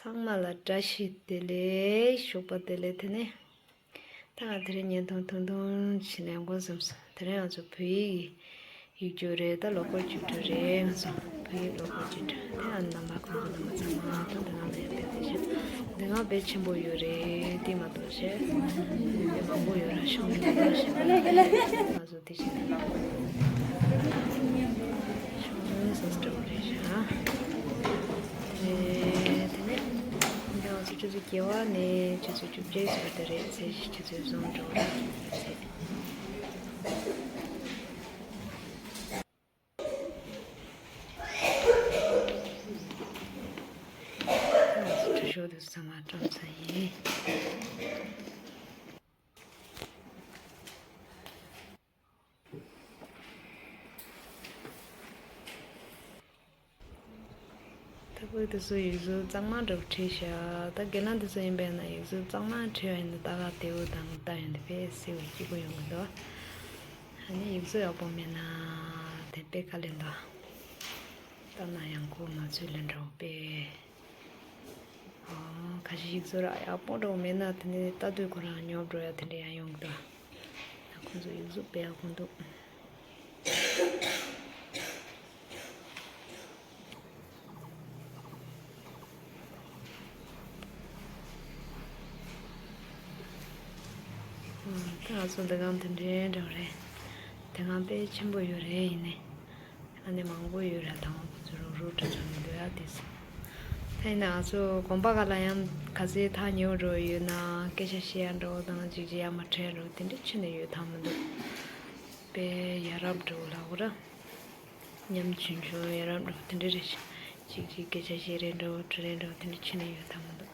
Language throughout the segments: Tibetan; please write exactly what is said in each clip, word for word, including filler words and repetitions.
ཚང་མ་ལ་བཀྲ་ཤིས་བདེ་ལེགས། ཞོགས་པ་བདེ་ལེགས། དེ་ནས་ད་ང་དེ་རིང་བརྙན་ཐུང་ཐུང་ཐུང་ཞིག་ལེན་དགོས་བསམ་སོང་། དེ་རིང་ང་ཚོ་བོད་ཡིག་ཡིག་སྒྱུར་རེད། ད་ལོ་འཁོར་བཅུ་དྲུག་རེད། ང་ཚོ་བོད་ཡིག་ལོ་འཁོར་བཅུ་དྲུག་དེ་ཨ་ནི་རྣམ་པ་ཁོང་ཚོ་རྣམ་པ་ཚང་མ་ད་དེ་སྔ་ལ་ཡང་དཔེ་དེ་བཞིན་དེ་སྔ་དཔེ་ཆེན་པོ་ཡོད་རེད། དེ་མ་གཏོགས་བཤད་དེ་མང་པོ་ཡོད་ར། ཤོང་ཡོད་ར་ཤེས་པ་ང་ཚོ་དེ་བཞིན་ཤོང་སོ་སོ་རེད་ཤག་དེ་ནས་དེ་ནས་ང་ཚོ་ཆུ་ཚོད་བརྒྱད་པ་ནས་ཆུ་ཚོད་བཅུ་གཅིག་ཙམ་དེ་རེད། ཚེས་ཆུ་ཚོད་བཟུང་འགྲོ་ར་ཚེས། ཁྲུ་ཤོ་དུ་ཚང་མ་བཀྲམ་ས་ཡིན། ད་བོད་དུ་སུ་ཡིག་གཟུགས་གཙང་མ་འདྲ་པོ་བྲིས་ཤག་ད་རྒན་ལགས་འདི་ཚོ་ཡིན་པས་ན་ཡིག་གཟུགས་གཙང་མ་བྲིས་པ་ཡིན་ན་ལྟ་ག་བདེ་པོ་དང་ལྟ་ཡོང་དུས་དཔེ་གསལ་བོ་སྐྱིད་པོ་ཡོང་གི་འདུག་ཨ་ནི་ཡིག་གཟུགས་ཡག་པོ་མེད་ན་དེ་དཔེ་དཀའ་ལས་འདུག་ལྟ་ན་ཡང་ཁོ་མ་ཚོད་ལས་འདྲ་པོ་དཔེ། ཨོ། ཁ་ཤས་ཤིག་ཚོ་ར་ཡག་པོ་འགྲོ་མེད་ན་དེ་ནས་ལྟ་དུས་ཁོ་རང་ཉོབ་འགྲོ་ཡ་དེ་འདྲ་ཡང་ཡོང་གི་འདུག་ད་ཁོང་ཚོ་ཡིག་གཟུགས་དཔེ་ཡག་པོ་འདུག་ཨོ། ད་ང་ཚོ་འདི་གང་དེ་འདྲའི་འདྲ་བ་རེད། དེ་གང་དཔེ་ཆེན་པོ་ཡོད་རེད། ཡིན་ནའི། ཨ་ནི་མང་པོ་ཡོད་ར། དང་པོ་ཁོ་ཚོ་རུག་རུག་འདྲ་ཚོ་མི་འདུག་ཡ་དེ་སོང་། ད་ཡིན་ན་ང་ཚོ་དགོན་པ་ཁག་ལ་ཡང་ག་ཚོད་ཐག་ཉེ་བོ་འགྲོ་ཡོད་ན་སྐད་ཆ་བཤད་ཡ་འགྲོ་དང་ཅིག་ཅིག་ཡ་མ་འཕྲད་འགྲོ་དེ་འདྲ་ཁྱོན་ནས་ཡོད་ཐག་མི་འདུག་དཔེ་ཡ་རབས་འགྲོ་ལ་འོ་ར། ཉམ་ཆུང་ཆུང་ཡ་རབས་འགྲོ་དེ་འདྲ་རེད། ཅིག་ཅིག་སྐད་ཆ་བཤད་རེ་འགྲོ་དྲི་རེ་འགྲོ་དེ་འདྲ་ཁྱོན་ནས་ཡོད་ཐག་མི་འདུག་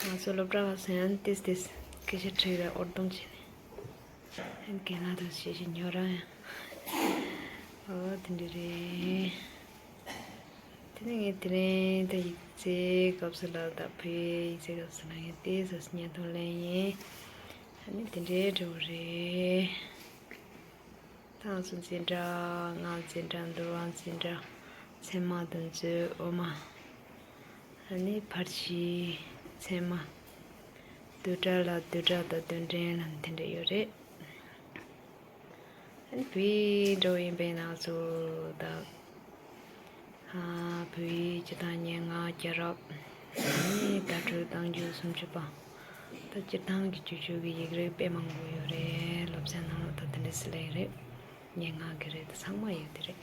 ང་ཚོ་སློབ་གྲྭ་བ་སོང་ཡང་ཏིས་ཏིས་སྐད་ཆ་དྲིས་ར་འོར་འདུམ་བྱས་ནས། ཨན་རྒན་ལགས་དང་བཤད་བཤད་ཉོ་ར་ཡང་། ཨོ་དེ་འདྲ་རེད། དེ་ནས་ངས་དེ་རིང་ད་ཡིག་ཚད་སྐབས་སུ་ལ་ད་བོད་ཡིག་ཚད་སྐབས་སུ་ལ་ངས་ཏིས་ཏིས་བརྙན་ཐུང་ལེན་ཡིན། ཨ་ནི་དེ་འདྲའི་འདྲ་པོ་རེད། ད་ང་ཚོ་འཛིན་གྲྭ་ལྔ། འཛིན་གྲྭ་འདུལ་བ་འཛིན་གྲྭ། ཚད་མ་དང་མཛོད། དབུ་མ། ཨ་ནི་ཕར་ཕྱིན་ཚད་མ། བསྡུས་གྲྭ་ལ་བསྡུས་གྲྭ་དང་བསྡུས་འགྲེལ་ལ་དེ་འདྲ་ཡོད་རེད། ཨ་ནི་བོད་ཡིག་འདྲ་པོ་ཡིན་པས་ན་ང་ཚོ་ད། ཨ། བོད་ཡིག་སྤྱིར་བཏང་སྙན་ངག་རྒྱལ་རབས། ཨ་ནི་དྭ་ཕྲུག་རྟགས་འཇུག་སུམ་ཅུ་པ། ད་སྤྱིར་བཏང་གི་ཆོས་ཕྱོགས་ཀྱི་ཡིག་རིགས་དཔེ་མང་པོ་ཡོད་རེད། སློབ་ཚན་ནང་ལ་ད་དེ་འདྲ་སི་ལེ་ཡོད་རེད། སྙན་ངག་གི་རེད། ད་ཚང་མ་ཡོད་དེ་རེད།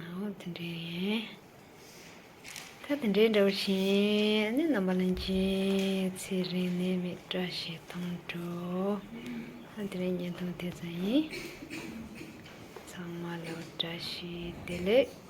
ཨོ་དེ་འདྲ་ཡིན། ད་དེ་འདྲའི་འདྲ་པོ་བྱས་ནས་རྣམ་པ་ལྷན་རྒྱས་ཚེ་རིང་ནད་མེད་བཀྲ་ཤིས་ཐོབ་འགྲོ། ཨ་དེ་རིང་བརྙན་ཐུང་དེ་ཙམ་ཡིན། ཚང་མ་ལ་བཀྲ་ཤིས་བདེ་ལེགས།